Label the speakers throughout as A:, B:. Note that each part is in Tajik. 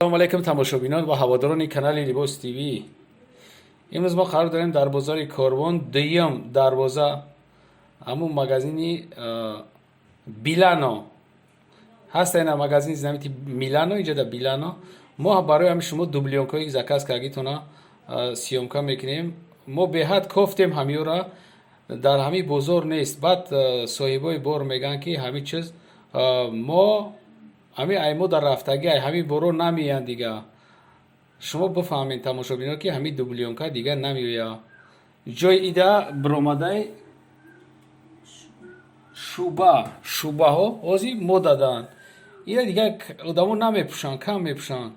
A: Салому алейкум, тамошобинон ва ҳаводорони канали Либос ТВ. Имрӯз мо қарор дорем дар бозори Корвон, дуюм дарвоза, ҳамун магазини Билано ҳаста. Ина магазини знаменитый Милано, инҷа да Билано. Мо барои ҳами шумо дублёнкҳои заказ кардагитона съёмка мекунем. Мо беҳад кофтем, ҳамиёра дар ҳамин бозор нест. Баъд соҳибои бор мегӯянд, ки ҳамин чиз мо ҳамин аймо дар рафтагӣ, ай ҳамин боро намеянд дига. Шумо бифаҳмед, тамошобино, ки ҳамин дублёнка дига намеояд. Ҷои ида биромадаи шуба, шубаҳо ҳозир мо даданд. Ина дига одамо намепӯшанд, кам мепӯшанд.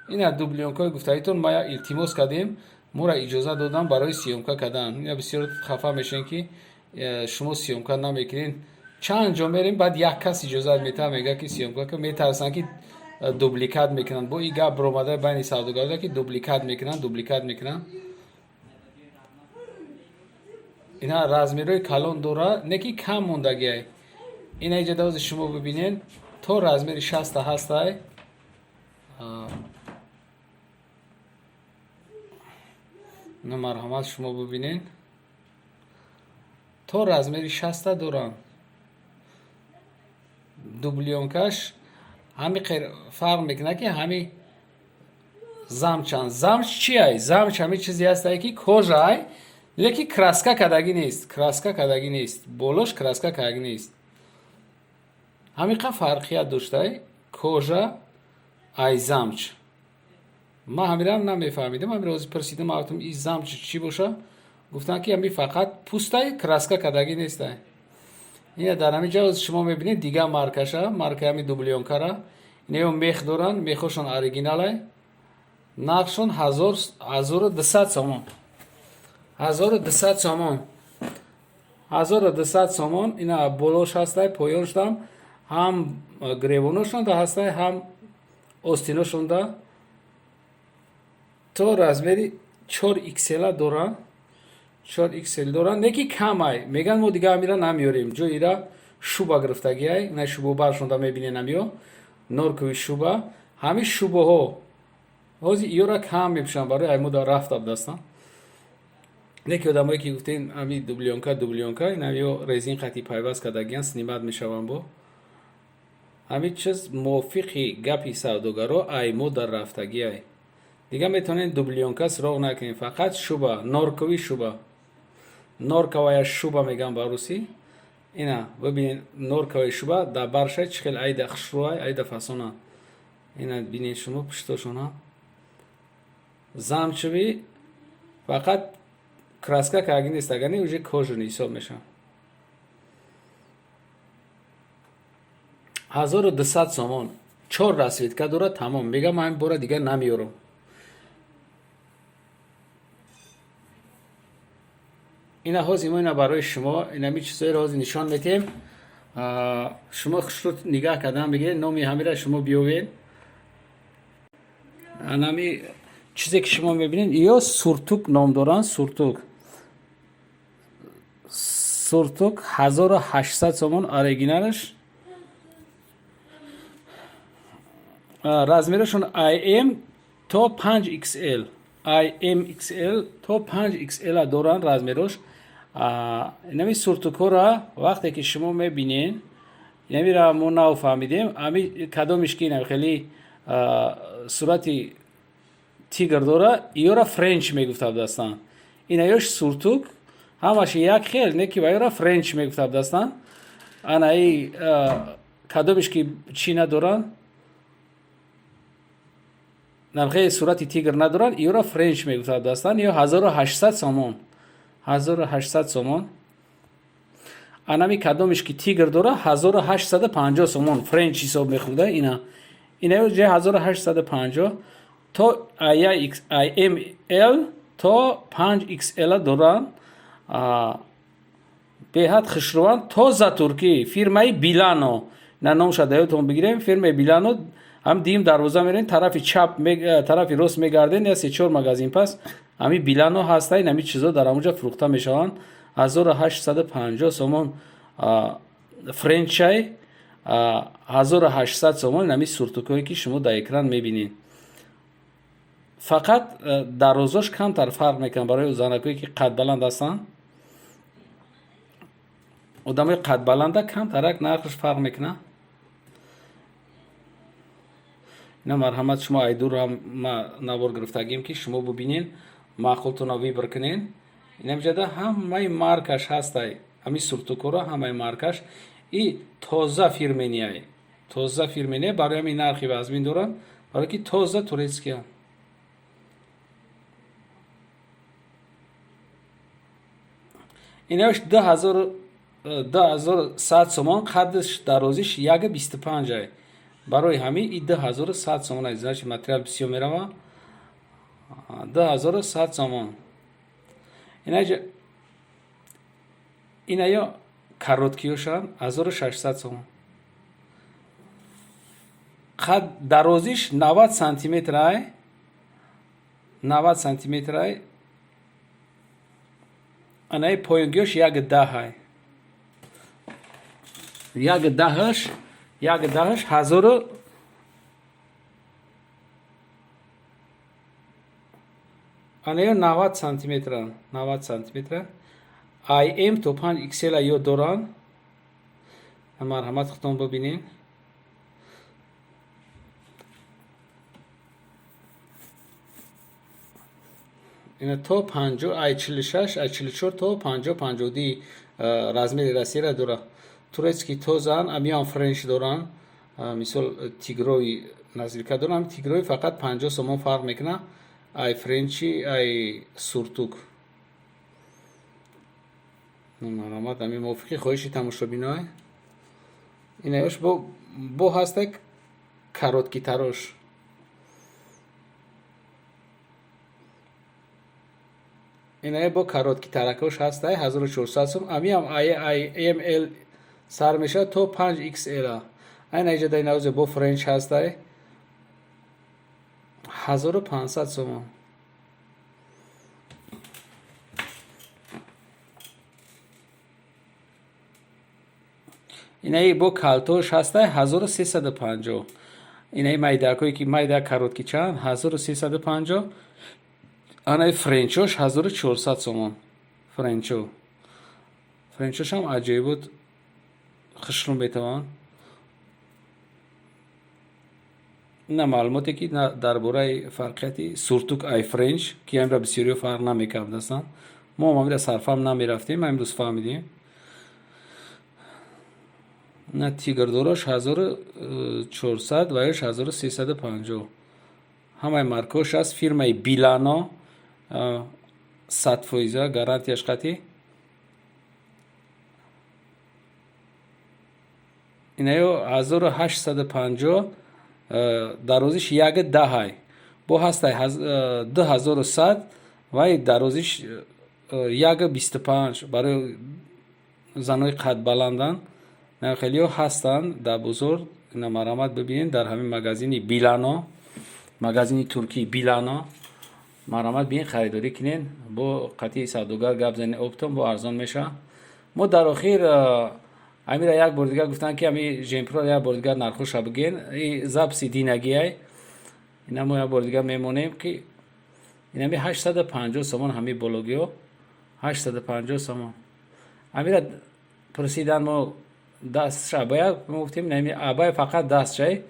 A: Ина дублёнкаҳои гуфтагитон ма илтимос кардем, моро иҷозат доданд барои съёмка кардан. Ина бисёр хафа мешавем, ки шумо съёмка намекунед. Чанд ҷо мерем, баъд як кас иҷозат метаҳад, мегӯяд, ки съёмка ка. Метарсанд, ки дубликат мекунанд. Бо и гап биромада байни савдогарода, ки дубликат мекунанд, дубликат мекунанд. Ина размерҳои калон дора, не ки кам мондагиай. Ина иҷа давози шумо бибинед, то размери 60-та ҳастай. На, марҳамат, шумо бибинед, то размери 60-та доранд. Дублёнкаш ҳами фарқ мекунад, ки ҳами замчанд. Замч чи ай? Замч ҳами чизе ҳастае, ки кожа-ай, лекин краска кардагӣ нест, краска кардагӣ нест, болош краска кардагӣ нест. Ҳамиқа фарқият доштай кожа ай замч. Ман ҳамирам намефаҳмидам, ҳамиро ҳозир пурсидам, гуфтам, и замч чӣ боша? Гуфтанд, ки ҳами фақат пӯстай, краска кардагӣ нестай. Ина дар ҳамин ҷо шумо мебинед дига маркаша, маркаи ҳами дублёнкара. Инаё мех доранд, мехошон оригиналай. Нархшон 1200 сомон, 1200 сомон, 1200 сомон. Ина болош ҳастай, поёншдам ҳам гребоношонда ҳастай, ҳам остиношонда. То размери чор иксела доранд, чор иксел доранд, не ки камай. Мегӯянд, мо дига ҳамира намеёрем, ҷои ира шуба гирифтагиай. Ина шубо баршонда мебинен, ҳамиё норковый шуба. Ҳамин шубоҳо ҳозир иёра кам мепӯшанд, барои ай мода рафта будастанд. Не ки одамое, ки гуфтем, ҳами дублёнка, дублёнка, ин ҳамиё резин қати пайваст кардагиян, снимать мешаванд. Бо ҳамин чиз мувофиқи гапи савдогаро ай мода рафтагиай. Дига метавонед дублёнка суроғ накунед, фақат шуба, норковый шуба, норковая шуба мегӯям ба русӣ. Ина бибинед, норковая шуба дар баршай чӣ хел айда хушрӯай, айда фасона. Ина бинед шумо пуштошона замчави, фақат краска кардагӣ нест, агар не, уже кожаный ҳисоб мешавад. 1200 сомон, чор расцветка дорад, тамом. Мегӯям, ман ҳамин бора дига намеёрам. Ина ҳозир мо ина барои шумо инами чизҳоеро ҳозир нишон медиҳем. Шумо хушрӯ нигаҳ кардан бигиред, номи ҳамира шумо биёвед. Анами чизе, ки шумо мебинед, ё суртук ном доранд, суртук. Суртук 1800 сомон оригиналаш. Размерашон im то 5 xl, imxl то 5 xl доранд размерош. Инами суртукҳоро вақте ки шумо мебинед, инамира мо нав фаҳмидем, ами кадомиш ки инам хеле сурати тигр дора, иёра френч мегуфта будастанд. Инаёш суртук ҳамаш як хел, не ки ваёра френч мегуфта будастанд. Ана и кадомиш ки чӣ надоранд, намхе сурати тигр надоранд, иёра френч мегуфта будастанд. Ё 1800 сомон, 1800 сомон. Анами кадомиш ки тигр дора, 1850 сомон, френч ҳисоб мехӯрда. Ина инаё ҷа 1850, то iml то 5 xl доранд. Беҳад хушрӯанд, тоза туркӣ, фирмаи Билано. На, номша даётон бигирем, фирмаи Билано. Ҳам дим дарвоза мерем, тарафи чап, тарафи рост мегардем, я се чор магазин пас ҳами Билано ҳаста. Ин ҳами чизо дар ҳамонҷа фурӯхта мешаванд. 1850 сомон френчай. 1800 сомон нами суртукое ки шумо дар экран мебинед. Фақат дарозош камтар фарқ мекунад барои занакое ки қадбаланд ҳастанд. Одамои қадбаланда камтарак нархаш фарқ мекунад. Ина марҳамат, шумо айдур ҳам ма навор гирифтагим ки шумо бубинед, маъқултонро выбор кунед. Инамҷада ҳамаи маркаш ҳастай. Ҳамин суртукора ҳамаи маркаш и тоза фирменияй. Тоза фирмения, барои ҳамин нархи вазмин доранд, барои ки тоза турецкия. Инаш 2100 сомон, қадш дарозиш 1,25 ай. Барои ҳамин и 2100 сомон ай, значит материал бисёр мерава. 2100 сомон. Инаё короткиёшан 1600 сомон. Қад дарозиш 90 сантиметр ай. 90 сантиметр ай. Анаи поёнгиёш 1,10 ай. 1,10-аш, 1,10-аш ҳазору анаё 90 сантиметран, 90 сантиметра. IM то 5 XL ё доранд. Марҳамат, худтон бибинед. Ина то 50, ай 46, ай 44 то 50, 52 размери Россияра дора. Турецкий тозан, амиам френч доранд. Мисол тигрои наздика доранд. Тигрои фақат 50 сомон фарқ мекунад. Ай френчи, ай суртук. Марҳамат, ами мувофиқи хоҳиши тамошобиной. Инаёш бо ҳастак короткий тарош. Иная бо короткий таракош ҳастай 1400 сом. Амиам ай ML сар мешавад то 5 XL. Айна иҷа дар бо френч ҳастай 1500 сомон. Инаи бо калтош ҳастай 1350. Инаи майдакое ки майда короткий чанд 1350. Анаи френчош 1400 сомон. Френчо. Френчош ҳам аҷоибот хушрӯ метавон. Ина маълумоте ки дар бораи фарқияти суртук ай френч, ки амра бисёриҳо фарқ намекардастанд. Мо ҳам амира сарфаҳм намерафтем, имрӯз фаҳмидем. На тигрдорош 1400 ва ёш 1350. Ҳамаи маркош аст фирмаи Билано, 100% гарантияш қатъӣ. Инаё 1850, дарозиш 1,10 ай. Бо ҳастай 2100 вай дарозиш 1,25 барои занои қадбаландан. Хелиҳо ҳастанд дар бозор. Ина марҳамат бибинед дар ҳамин магазини Билано, магазини туркии Билано. Марҳамат биен харидорӣ кунед, бо қатъи савдогар гап занед, оптом бо арзон мешавад. Мо дар охир амира як бор дигар гуфтанд ки ами жемпро як бор дигар нархоша бигӯен. И записи динагиай. Ина мо як бор дигар мемонем ки инами 850 сомон ҳами бологиҳо 850 сомон. Амира пурсидан мо дастша абая, мо гуфтем инами абая фақат дастшай.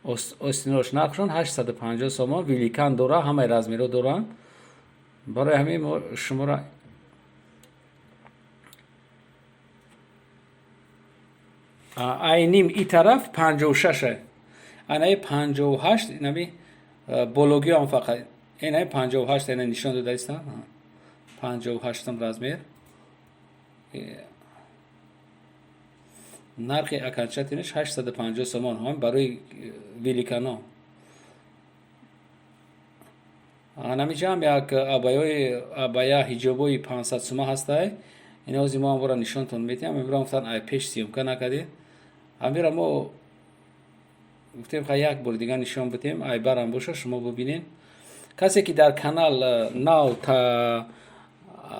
A: Остинош нархшон 850 сомон, великан дора, ҳамаи размерҳо доранд. Барои ҳамин мо шуморо ай ним и тараф 56. Анаи 58 инами бологиҳо ҳам фақат инаи 58 ина нишон додаистанд. 58 размер. Нархи окончательныш 850 сомон ҳам барои великано. Анамиҷа ҳам як абаёи абая ҳиҷобои 500 сума ҳастай. Ина ози мо ҳам бора нишонтон метиҳам. Амира гуфтан ай пеш съёмка накардед. Амира мо гуфтем ха як бор дигар нишон бидем, ай барам боша шумо бибинед. Касе ки дар канал нав та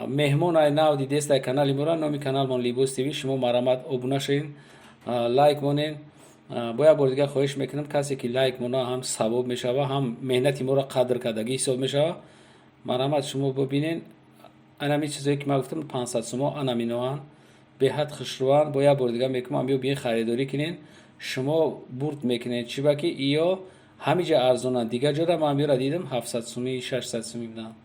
A: меҳмон ай нав дидест ай канали мора, номи каналмон Либос ТВ, шумо марҳамат обуна шавед, лайк монед. Бо як бори дигар хоҳиш мекунам, касе ки лайк мона, ҳам савоб мешава, ҳам меҳнати моро қадр кардагӣ ҳисоб мешава. Марҳамат, шумо бибинен, анами чизое ки ман гуфтам, 500 сумо, анаминоанд, беҳад хушрӯанд. Бо як бори дигар мекунам, биё биен, харидорӣ кунен, шумо бурд мекунед. Чиба ки иё ҳамиҷа арзонанд. Дигар ҷода ман бира дидам, 700 сумӣ, 600 сумӣ буданд.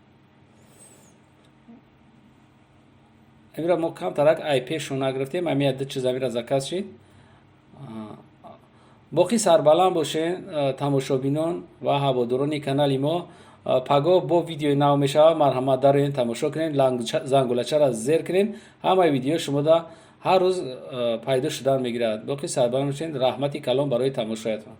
A: Амира мо камтарак ай пешон нагирифтем, ами ду чиз амира заказ шид. Боқӣ сарбаланд бошен, тамошобинон ва ҳаводорони канали мо. Пагоҳ бо видеои нав мешавад. Марҳамат, дароен, тамошо кунед, зангулачаро зер кунед, ҳамаи видео шумода ҳар рӯз пайдо шудан мегирад. Боқӣ сарбаланд бошед, раҳмати калон барои тамошоятон.